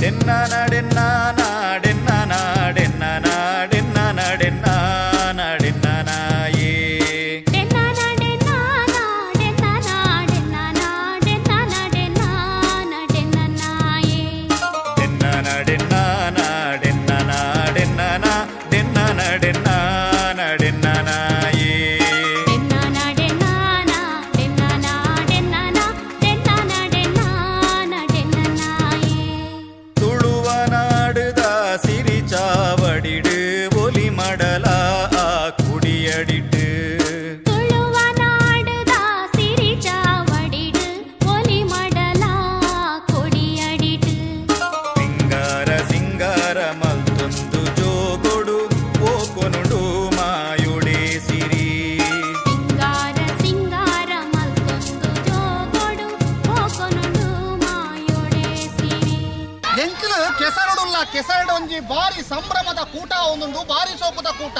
ಡೆನ್ನ ಡೆನ್ನ ಡೆನ್ನ ಡೆನ್ನ ಡೆನ್ನ ಡೆನ್ನನಾಯೇ. ಡೆನ್ನಾನ ಡೆನ್ನಾನ ಡೆನ್ನಾನ ಡೆನ್ನಾನ ಡೆನ್ನಾನ ಡೆನ್ನಾನ ಡೆನ್ನನಾಯೇ. ಡೆನ್ನ ಡೆನ್ನ ಡೆನ್ನ ಡೆನ್ನ ಡೆನ್ನ ಡೆನ್ನ ಡೆನ್ನನಾಯೇ. ಡೆನ್ನಾನ ಡೆನ್ನಾನ ಡೆನ್ನಾನ ಡೆನ್ನಾನ ಡೆನ್ನಾನ ಡೆನ್ನಾನ ಡೆನ್ನನಾಯೇ. ತುಳುವ ನಾಡುದ ಸಿರಿಚಾವಡಿಡು ಒಲಿ ಮಡಲ ಆ ಕುಡಿಯಡಿಟ್ಟು. ತುಳುವ ನಾಡುದ ಸಿರಿಚಾವಡಿಡು ಒಲಿ ಮಡಲ ಕೊಡಿಯಡಿಟು. ಸಿಂಗಾರ ಸಿಂಗಾರ ಮಲ್ತೊಂದು ಜೋಗೊಡು ಓಕೊನುಡು ಮಾಯುಡೆ ಸಿರಿ. ಸಿಂಗಾರ ಸಿಂಗಾರ ಮಲ್ತೊಂದು ಜೋಗೊಡು ಪೋಕೊನುಂಡು ಮಾಯೊಡೆ ಸಿರಿ. ಎಂಕ್ಲು ಕೆಸರಡುಲ್ಲ, ಕೆಸರಡು ಒಂಜಿ ಬಾರಿ ಸಂಭ್ರಮದ ಕೂಟ ಒಂದುಂಡು, ಬಾರಿ ಸೋಕುದ ಕೂಟ.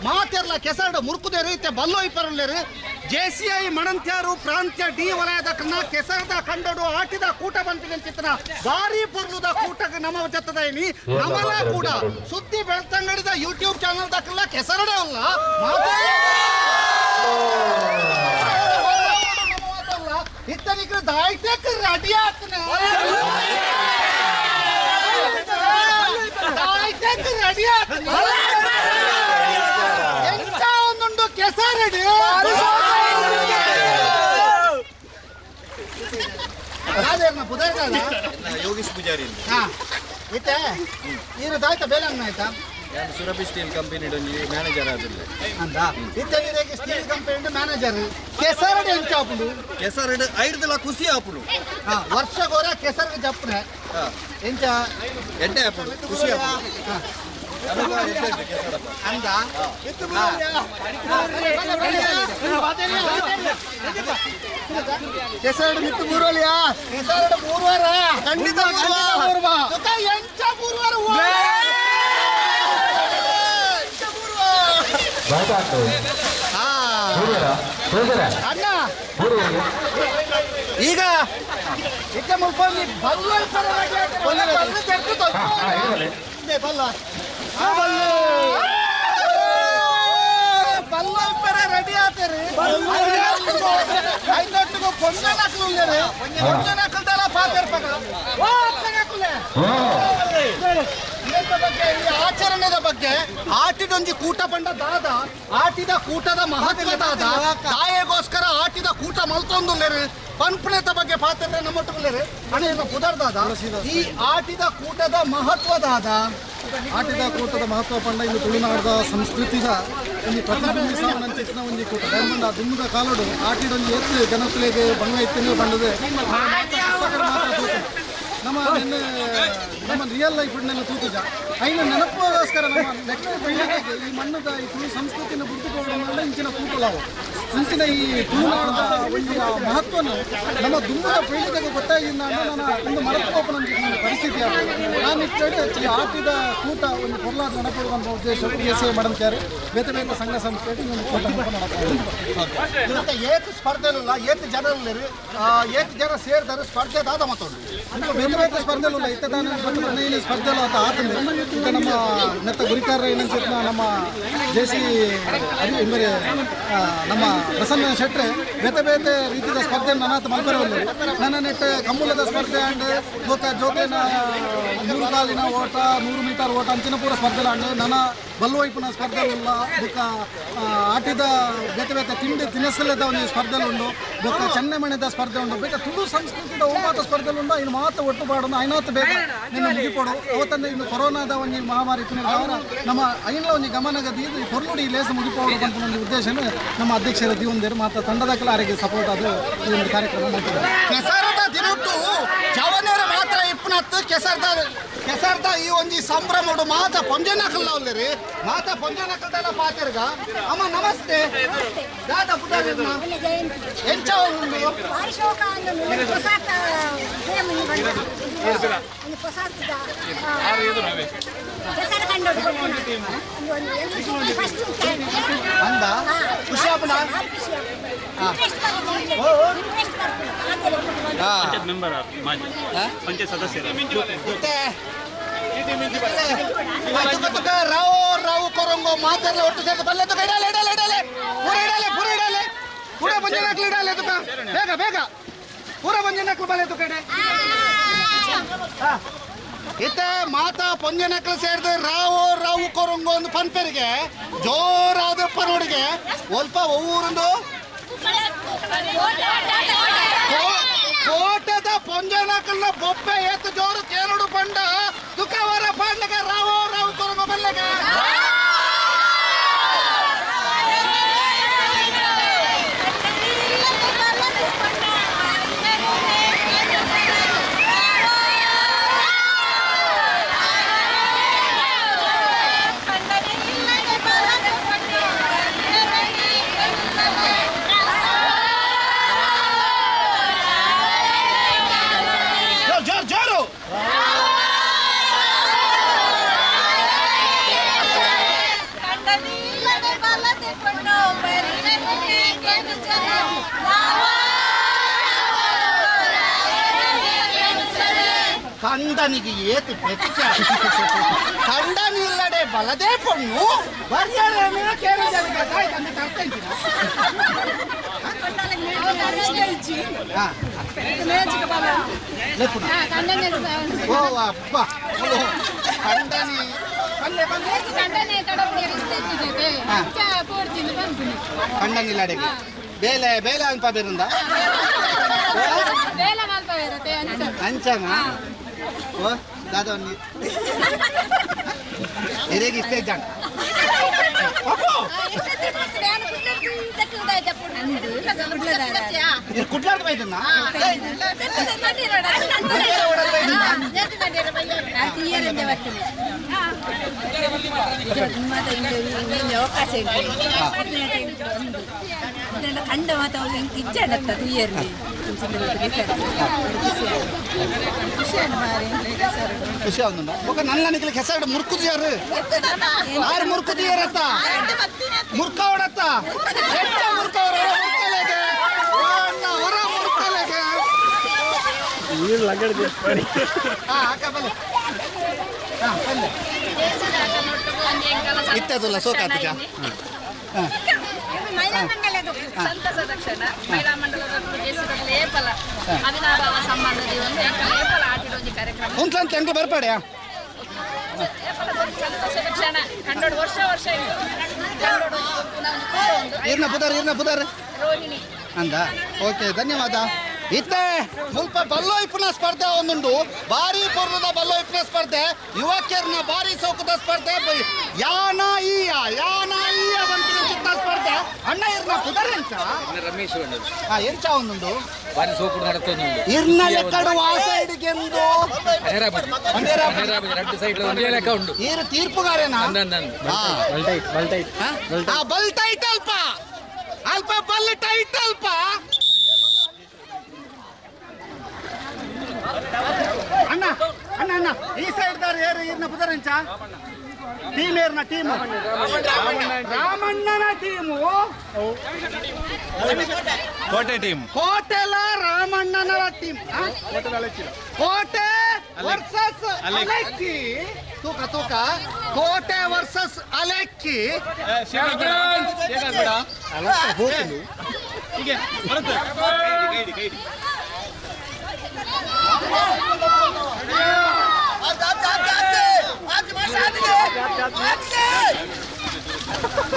ಮಾತೆರ್ಲ ಕೆಸರಡು ಮುರುಕುದೇರು, ಇತ್ತೆ ಬಲ್ಲೋ ಇಪ್ಪರುಲ್ಲೇರು. ಜೆಸಿಐ ಮಣಂತ್ಯಾರು ಪ್ರಾಂತ್ಯ ಡಿ ವಲಯದ ಕನ್ನ ಕೆಸರದ ಕಂಡೋಡು ಆಟಿದ ಕೂಟ ಬಂತಿನ ಬಾರಿ ಪೊರ್ಲುದ ಕೂಟಕ್ಕೆ ನಮ್ಮ ಜತ್ತದ ಇನಿ. ನಮಲ ಕೂಡ ಸುದ್ದಿ ಬೆಳ್ತಂಗಡಿದ ಯೂಟ್ಯೂಬ್ ಚಾನಲ್ ದಕ್ಕಲ್ಲ ಕೆಸರಡೆ ಅಲ್ಲ ಇತ್ತನಿಕ್ರು ದಾಯ್ತಕ್ಕೆ ರೆಡಿ ಆಗ್ತಾನೆ, ದಾಯ್ತಕ್ಕೆ ರೆಡಿ ಆಗ್ತಾನೆ. ಎಂತ ಒಂದುಂಡು ಕೆಸರಡು ಯೋಗೀಶ್ ಪೂಜಾರಿ ಅಂತ. ಹಾ, ಇತ್ತೆ ಈರು ದಾಯ್ತ ಬೇಲಂಗ್ ಆಯ್ತಾ? ನಾನು ಸುರಭಿ ಸ್ಟೀಲ್ ಕಂಪನಿ ಒಂಜಿ ಮ್ಯಾನೇಜರ್ ಆದಿಲ್ಲ. ಅಂದ ಇತ್ತೆ ನೀರಿಗೆ ಸ್ಟೀಲ್ ಕಂಪನಿ ಮ್ಯಾನೇಜರ್. ಕೆಸರಡು ಎಂಚ ಆಪುಂಡು? ಕೆಸರಡು ಐರ್ದಲ ಖುಷಿ ಆಪುಂಡು. ಹಾ, ವರ್ಷಗೋರ ಕೆಸರು ಜಪ್ಪುನೆ ಎಂಚ? ಎಡ್ಡೆ ಆಪುಂಡು, ಖುಷಿ ಆಪುಂಡು. ಹಾ. ನಮಗ ಎಡ್ಡೆ ಉಂಟು ಕೆಸರಪ್ಪ. ಅಂದ. ಕೆಸರಡು ಮಿತ್ತು ಮೂರುವಲಿಯಾ? ಕೆಸರಡು ಮೂರುವಾರ ಖಂಡಿತ ಮೂರ್ವ. ಎಂಚ ಮೂರುವಾರ? ಅಣ್ಣ, ಈಗ ಇತ್ತೆ ಮುಲ್ಪೊಂಜಿ ಬಲ್ಲ ಬಲ್ಲ ತೆರ್ಕು ಬಲ್ಲ ಬಲ್ಲ ಬಲ್ಲ ಇಪ್ಪರೆ ರೆಡಿ ಆತೇರಿ. ಐದೊಟ್ಟಿಗೂ ಪೊಂಜನಕ್ಲು ಉಲ್ಲೇರಿ, ಪೊಂಜನಕ್ಲ್ದಲ್ಲ ಪಾತೇರ್ ಪಗ ಓ ಅಕ್ಕನಕ್ಲೆ. ಇದರ ಬಗ್ಗೆ, ಈ ಆಚರಣೆದ ಬಗ್ಗೆ, ಆಟಿದೊಂಜಿ ಕೂಟ ಪಂಡ ದಾದ, ಆಟಿದ ಕೂಟದ ಮಹತ್ವ ದಾದ, ದಾಯೆಗೋಸ್ಕರ ಆಟಿದ ಕೂಟ ಮಲ್ತೊಂದುಲ್ಲೇರು ಪನ್ಪುಣೆತ ಬಗ್ಗೆ ಪಾತ್ರೆ ನಮ್ಮೊಟ್ಟುಗುಲ್ಲೇರು. ಅಣ್ಣ, ಇನ್ನು ಪುದರ್ದಾದ, ಈ ಆಟಿದ ಕೂಟದ ಮಹತ್ವದಾದ? ಆಟಿದ ಕೂಟದ ಮಹತ್ವ ಪಂಡ ಇಂದು ತುಳುನಾಡದ ಸಂಸ್ಕೃತಿದ ಒಂಜಿ ಪ್ರತಿಬಿಂಬಿಸಾವನಂಚಿತ್ತಿನ ಒಂಜಿ ಕೂಟ. ದಾಯೆಪಂಡ ದುಂಬುದ ಕಾಲಡು ಆಟಿಡೊಂಜಿ ಎತ್ತು ಜನಕುಲೆಗ್ ಬಂಗ ಇತ್ತಿನ ಪಂಡದು ಪುಸ್ತಕಡ್ ಮಾತ್ರ ತೂತುಂಡು. ನಮ್ಮ ನಿನ್ನೆ ನಮ್ಮ ರಿಯಲ್ ಲೈಫ್ ನೆಲ್ಲ ತೂತುಜ. ಐನ ನೆನಪುಗೋಸ್ಕರ ನಮ್ಮ ನೆಕ್ಸ್ಟ್ ಪೀಳಿಗೆಗೆ ಈ ಮಣ್ಣದ ಈ ತುಳು ಸಂಸ್ಕೃತಿನ ಬುಡ್ದು ಇಂಚಿನ ಕೂಟಲಾವು. ಇಂಚಿನ ಈ ತುಳುನಾಡದ ಒಂಜಿ ಆ ಮಹತ್ವನ ನಮ್ಮ ದುಂಬುದ ಪೀಳಿಗೆಗೆ ಗೊತ್ತಾಗಿಲ್ಲ ಅಂದ್ರೆ ನನ್ನ ಒಂದು ಮರೆತು ಪೋಪುನ ಒಂಜಿ ಪರಿಸ್ಥಿತಿ ಆಪುಂಡು. ನಾನು ಇತ್ತೇಳಿ ಈ ಆಟಿದ ಕೂಟ ಒಂದು ಪೊರ್ಲಾದ ನಡಪಡುವಂಥ ಉದ್ದೇಶ ಕೆ ಸಿ ಮಡಂತ್ಯಾರು ಬೇತೆ ಬೇತೆ ಸಂಘ ಸಂಸ್ಥೆ ಈ ಒಂದು ಕೂಟ ನಡಪಡುವುದು. ಮತ್ತೆ ಏತ್ ಸ್ಪರ್ಧೆಲುಲ್ಲ, ಏತ್ ಜನ ಉಲ್ಲೇರು, ಏತ್ ಜನ ಸೇರ್ದಾರು, ಸ್ಪರ್ಧೆ ದಾದ ಮತ್ತೊಂದು? ಅಂದ್ರೆ ಬೇತೆ ಬೇತೆ ಸ್ಪರ್ಧೆಲುಲ್ಲ. ಇತ್ತೆ ದಾನ ಗೊತ್ತು 15 ಸ್ಪರ್ಧೆಲು ಆತ ಆತಂದೆ. ಇತ್ತೆ ನಮ್ಮ ನೆತ್ತ ಗುರಿಕಾರ ಏನಂತ ನಮ್ಮ ಜೆ ಸಿ ಇಂಬರೆ ನಮ್ಮ ಪ್ರಸನ್ನ ಶೆಟ್ರೆ ಬೇತೆ ಬೇತೆ ರೀತಿಯ ಸ್ಪರ್ಧೆ ನನಾತ ಮಲ್ಪರೆ ಉಲ್ಲೆರ್. ನನ್ನ ನೆಟ್ಟ ಕಂಬುಲದ ಸ್ಪರ್ಧೆ ಅಂಡ್ ಬೊಕ್ಕ ಜೋಕ್ಲೆನ 3 ಕಾಲಿನ ಓಟ, 100 ಮೀಟರ್ ಓಟ ಅಂಚಿನ ಪೂರ ಸ್ಪರ್ಧೆಲ ಅಂಡ್ ನನ ಬಲ್ವೈಪುನ ಸ್ಪರ್ಧೆಲುಲ್ಲ. ಬೊಕ್ಕ ಆಟಿದ ಬೇತೆ ಬೇತೆ ತಿಂಡಿ ತಿನಸಲೆದ ಒಂಜಿ ಸ್ಪರ್ಧೆಲು ಉಂಡು. ಬೊಕ್ಕ ಚೆನ್ನೆಮಣೆದ ಸ್ಪರ್ಧೆ ಉಂಡು. ಬೇಕ ತುಳು ಸಂಸ್ಕೃತಿದ ಓ ಮಾತ ಸ್ಪರ್ಧೆಲು ಉಂಡು. ಐನ್ ಮಾತ ಒಟ್ಟು ಪಾಡೊಂದು ಐನಾತ್ ಬೇಗ ನಿನ್ನ ಮುಗಿಪೊಡು. ಅವತ್ತಂದೆ ಇನ್ನು ಕೊರೋನಾದ ಒಂಜಿ ಮಹಾಮಾರಿ ಇಪ್ಪುನೆರ್ದಾವರ ನಮ್ಮ ಐನ್ಲ ಒಂಜಿ ಗಮನಗ ದೀದ್ ಈ ಪೊರ್ಲುಡು ಈ ಲೇಸ್ ಮುಗಿಪೊಡು ಪನ್ಪುನ ಒಂಜಿ ಉದ್ದೇಶನ ನಮ್ಮ ಅಧ್ಯಕ್ಷರ ದೀವೊಂದೆರ್. ಮಾತ ತಂಡದಕುಲು ಆರೆಗ್ ಸಪೋರ್ಟ್ ಆದ್ ಈ ಒಂದು ಕಾರ್ಯಕ್ರಮ ಮಲ್ಪುವೆರ್. ಕೆಸರದ ದಿನೊಟ್ಟು ಜವನೆರ ಮಾತ್ರ ಇಪ್ಪುನತ್ತು. ಕೆಸರ್ದ ಕೆಸರ್ದ ಈ ಒಂಜಿ ಸಂಭ್ರಮಡು ಮಾತ ಪೊಂಜನಕಲ್ಲ ಉಲ್ಲೇರಿ, ಮಾತ ಪೊಂಜನಕಲ್ದಲ್ಲ ಪಾತೆರ್ಗ. ಅಮ್ಮ, ನಮಸ್ತೆ. ದಾದ ಪುದರ್? ಎಂಚ ಉಂಡು? ಬಾರಿ ಶೋಕ. ಅಂದ ಖುಷಿ ಆಪುಂಡ? ಹಾ. ಪಂಚಾಯತ್ ಮೆಂಬರ್ ಮಾಜಿ ಪಂಚಾಯತ್ ಸದಸ್ಯರು. ಇತ್ತೆ ತುಕ ತುಕ ರಾವು ರಾವು ಕೊರಂಗೋ ಮಾತಾಡಲ ಒಟ್ಟು ಸೇರ್ದು ಬಲ್ಲೆ ತುಕ ಇಡಲೆ ಇಡಲೆ ಇಡಲೆ ಪೂರ ಇಡಲೆ ಪೂರ ಇಡಲೆ ಪೂರ ಬಂಜನಾಕ್ಲು ಇಡಲೆ ತುಕ ಬೇಗ ಬೇಗ ಪೂರ ಬಂಜನಾಕ್ಲು ಬಲ್ಲೆ ತುಕ ಇಡೆ. ಇತ್ತೆ ಮಾತಾ ಪೊಂಜನಕ್ಲು ಸೇರ್ದು ರಾವು ರಾವು ಕೊರಂಗೋ ಒಂದು ಪನ್ಪೆರಿಗೆ ಜೋರಾದ ಪರೋಡಿಗೆ ಒಲ್ಪ ಒವ್ವೂರಂದು ಕೋಟದ ಪೊಂಜನಕಲ್ನ ಬೊಪ್ಪೆ ಏತು ಜೋರು ಕೇರಡು ಬಂಡ ತುಕವರ ಪಾಂಡಗ ರಾವೋ ರಾವು ಕೊರಂಗೋ ಬಲ್ಲಗ. ಜೋರು ಜೋರು ಜೋರು. ಕಂದನಿಗೆ ಏತು ಬೆಚ್ಚ ಕಂಡನಿಲ್ಲಡೆ ಬಲದೇ ಪೊಣ್ಣು ಬರ್ಯಾರ ಕೇಳಿದ ತರ್ತಾ ಇದ್ದೀನ. ಲೆಪ್ಪುನ. ಓ ಅಪ್ಪ ಕಂಡನಿ ಪಲ್ಲೆ ಪಲ್ಲೆ ಕಂಡನಿಲ್ಲಡೆಗೆ ಬೇಲೆ ಬೇಲೆ ಅನ್ಪ ಬೇರಂದ ಅಂಚನ. ಓ ದಾದ ಒಂದು ಎರೆಗೆ ಇಷ್ಟೇ ಜಾಣ ಇದು ಕುಟ್ಲಾರ್ದು ಬೈದನ್ನ. ಕಂಡ ಮಾತ ಇಜ್ಜಾಡತ್ತ ತುಯ್ಯರ್ಲಿ. ಖುಷಿ ಆಗುಂಡ ఒక ನಲ್ಲ ನಿಕ್ಲೆ ಹೆಸರು ಮುರ್ಕುದಿಯಾರು ಆರು ಮುರ್ಕುದಿಯಾರತ್ತ ಮುರ್ಕವಡತ್ತ ಎಟ್ಟ ಮುರ್ಕವರ ಮುರ್ಕಲೆಗೆ ಅಣ್ಣ ಹೊರ ಮುರ್ಕಲೆಗೆ. ಹಾ ಅಕ್ಕ ಬಲ್ಲೆ. ಹಾ ಬಲ್ಲೆ ಇತ್ತದಲ್ಲ ಸೋಕಾತಿಗ. ಸಂತಸದ ಕ್ಷಣ ಮಹಿಳಾ ಮಂಡಲದ ದೇಶದಲ್ಲಿ ಏಪಲ ಅವಿನಾಭಾವ ಸಂಬಂಧದ ಒಂದು ಎಂಕಲ ಏಪಲ ಆಟಿಡೊಂಜಿ ಕಾರ್ಯಕ್ರಮ. ಉಂಟ್ಲಂತ ಎಂಕ ಬರ್ಪಾಡ್ಯಾ. ಏಪಲ ಒಂದು ಸಂತಸದ ಕ್ಷಣ ಕಂಡೋಡು ವರ್ಷ ವರ್ಷ ಇದು ಕಂಡೋಡು ಒಂಜಿ ಗೊಬ್ಬುನ ಒಂಜಿ ಕೂಟ ಉಂಡು. ಇರ್ನ ಪುದಾರ್ ಇರ್ನ ಪುದಾರ್. ರೋಹಿಣಿ. ಅಂದ ಓಕೆ ಧನ್ಯವಾದ. ಇತ್ತೆ ಮುಲ್ಪ ಬಲ್ಲೋಯ್ಪುನ ಸ್ಪರ್ಧೆ ಒಂದುಂಡು ಭಾರಿ ಪೊರ್ಲದ ಬಲ್ಲೋಯ್ಪುನ ಸ್ಪರ್ಧೆ ಯುವಕಿಯರ್ನ ಭಾರಿ ಸೌಕದ ಸ್ಪರ್ಧೆ ಯಾನ ಈಯ ಯಾನ ಈಯ ಬಂತಿನ ಚಿತ್ತ ಸ್ಪರ್ಧೆ. ಅಣ್ಣ ಇರ್ನ ಪುದರ್ ಎಂಚ? ರಮೇಶ್. ಹಾ ಎಂಚ ಒಂದುಂಡು? ಬಾರಿ ಸೋಕುಡು ನಡತೊಂದುಂಡು. ಇರ್ನ ಲೆಕ್ಕಡು ವಾಸ ಹಿಡಿಗೆಂದು. ಎರಡು ಸೈಡ್ ಒಂದೇ ಲೆಕ್ಕ ಉಂಡು. ಈರು ತೀರ್ಪುಗಾರೇನಾ? ಅಂದ. ಹಾ. ಹಾ, ಬಲ್ ಟೈಟ್ ಅಲ್ಪ ಅಲ್ಪ ಬಲ್ ಟೈಟ್ ಅಲ್ಪ. ಅಣ್ಣ ಅಣ್ಣ ಅಣ್ಣ ಈ ಸೈಡ್ ದಾರ ಏರು ಈರ್ನ ಪುದರಂಚ ಟೀಮ್ ಏರ್ನ ಟೀಮ್ ರಾಮಣ್ಣನ ಟೀಮು. ಕೋಟೆ ಟೀಮ್. ಕೋಟೆಲ ರಾಮಣ್ಣನ ಟೀಮ್. ಕೋಟೆ ವರ್ಸಸ್ ಅಲೆಕ್ಕಿ. ತೂಕ ತೂಕ ಕೋಟೆ ವರ್ಸಸ್ ಅಲೆಕ್ಕಿ.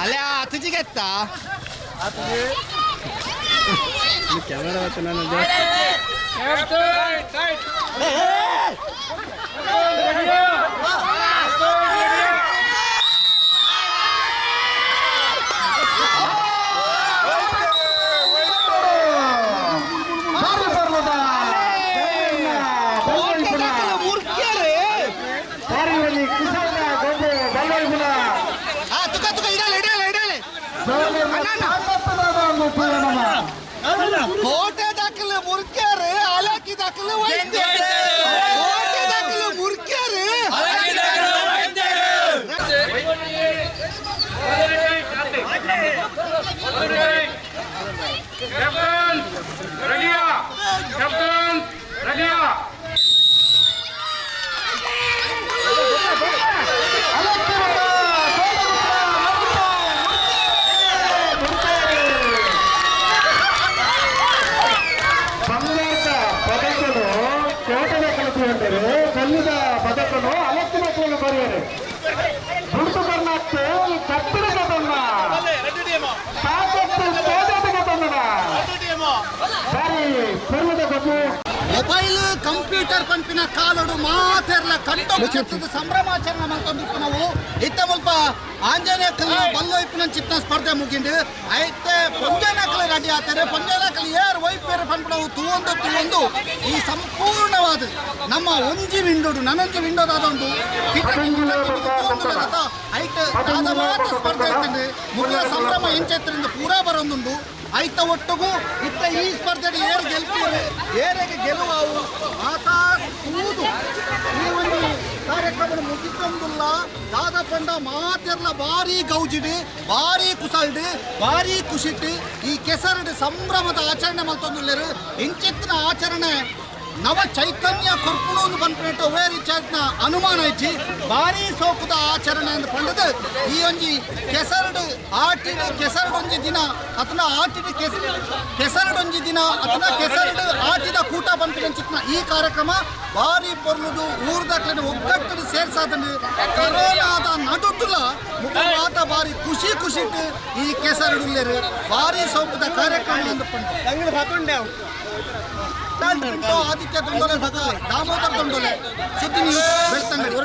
ಅಲ್ಲ ತುಜಿಗೆತ್ತ. ಮುರ್ಕ್ಯರೇ. ಆ ತುಕ ತುಕ ಇಡಲೆ ಇಡಲೆ ಇಡಲೆ. ಅಣ್ಣ, ಅಣ್ಣ. ಕೋಟೆ ದಾಖಲೆ ಮುರ್ಕ್ಯಾರೆ ಅಲಕ್ಕಿ. ಅಲಕ್ಕಿದಕಲು ವೈದ್ಯರು, ಕೋಟೆದಕಲು ಮುರ್ಕ್ಯರು. ಕ್ಯಾಪ್ಟನ್ ರೆಡಿಯಾ? ಕ್ಯಾಪ್ಟನ್ ರೆಡಿಯಾ? ಬಂಗಾರದ ಪದಕನು ಕೋಟೆದ ಕಲಿತು ಕಲ್ಲಿದ ಪದಕನು ಅಲಕ್ಕಿನ ಕೈಲಿ ಬರೆಯರು. ದುಡ್ಡು ಬರ್ನಾಕ್ತು ಕತ್ತಿನ ತನ್ನ ತಾಕತ್ತು ತೋಟದ ತನ್ನ ಬಾರಿ ಪೂರ್ವದ ಗೊಬ್ಬು. ಮೊಬೈಲ್ ಕಂಪ್ಯೂಟರ್ ಪನ್ಪಿನ ಕಾಲಡು ಮಾತೆರ್ಲ ಕಂಡು ಸಂಭ್ರಮಾಚರಣೆ ಮಲ್ತೊಂದಿಪ್ಪು ನಾವು. ಇತ್ತ ಮುಲ್ಪ ಆಂಜನೇಯ ಕಲ್ಲು ಬಲ್ಲು ಇಪ್ಪುನ ಚಿತ್ತ ಸ್ಪರ್ಧೆ ಮುಗಿಂಡು. ಐತೆ ಪೊಂಜನಕಲ್ ರೆಡಿ ಆತಾರೆ. ಪೊಂಜನಕಲ್ ಏರ್ ಒಯ್ಪೇರು ಪನ್ಪಿನವು ತೂವೊಂದು ತೂವೊಂದು ಈ ಸಂಪೂರ್ಣವಾದ ನಮ್ಮ ಒಂಜಿ ವಿಂಡೋಡು ನನೊಂಜಿ ವಿಂಡೋದಾದ ಉಂಡು ಐಟ್ ದಾದ ಮಾತ ಸ್ಪರ್ಧೆ ಇತ್ತಂಡು. ಮುಗಿಲ ಸಂಭ್ರಮ ಎಂಚೆತ್ತರಿಂದ ಪೂರಾ ಬರೊಂದುಂಡು. ಐತ ಒಟ್ಟುಗು ಇತ್ತ ಈ ಸ್ಪರ್ಧೆ ಏರು ಗೆಲ್ತೀವಿ, ಏರಿಗೆ ಗೆಲುವಾವು ಮಾತಾ ಕೂದು ಈ ಒಂದು ಕಾರ್ಯಕ್ರಮ ಮುಗಿತೊಂದುಲ್ಲ. ದಾದ ಪಂಡ ಮಾತೆರ್ಲ ಭಾರಿ ಗೌಜಿಡು, ಭಾರಿ ಕುಸಲ್ಡು, ಭಾರಿ ಖುಷಿಟ್ಟು ಈ ಕೆಸರಡು ಸಂಭ್ರಮದ ಆಚರಣೆ ಮಲ್ತೊಂದುಲ್ಲೆರು. ಇಂಚಿತ್ತಿನ ಆಚರಣೆ ನವ ಚೈತನ್ಯ ಕೊರ್ಪುಡು ಒಂದು ಪನ್ಪಿನಟ್ಟು ಒವ್ವೇ ರೀತಿಯಾದ ಅನುಮಾನ ಇಜ್ಜಿ. ಭಾರಿ ಸೋಕುದ ಆಚರಣೆ ಅಂತ ಪಂಡದು ಈ ಒಂಜಿ ಕೆಸರಡು ಆಟಿಡು ಕೆಸರಡೊಂಜಿ ದಿನ ಅತನ ಆಟಿಡು ಕೆಸರಡೊಂಜಿ ದಿನ ಅತನ ಕೆಸರಡು ಆಟಿದ ಕೂಟ ಪನ್ಪಿನಂಚಿತ್ತಿನ ಈ ಕಾರ್ಯಕ್ರಮ ಭಾರಿ ಪೊರ್ಲುಡು ಊರ್ದಕ್ಲೆನ ಒಗ್ಗಟ್ಟು ಸೇರ್ಸಾದಂಡು. ಕರೋನಾದ ನಡುಟುಲ ಮುಖವಾದ ಭಾರಿ ಖುಷಿ ಖುಷಿಟ್ಟು ಈ ಕೆಸರಡುಲ್ಲೆರು ಭಾರಿ ಸೋಕುದ ಕಾರ್ಯಕ್ರಮ ಅಂತ ಪಂಡ. ಆದಿತ್ಯ ದೊಂದೋಲೆ, ದಾಮೋದರ್ ದೊಂದೋಲೆ, ಸುದ್ದಿ ನ್ಯೂಸ್, ಬೆಳ್ತಂಗಡಿ.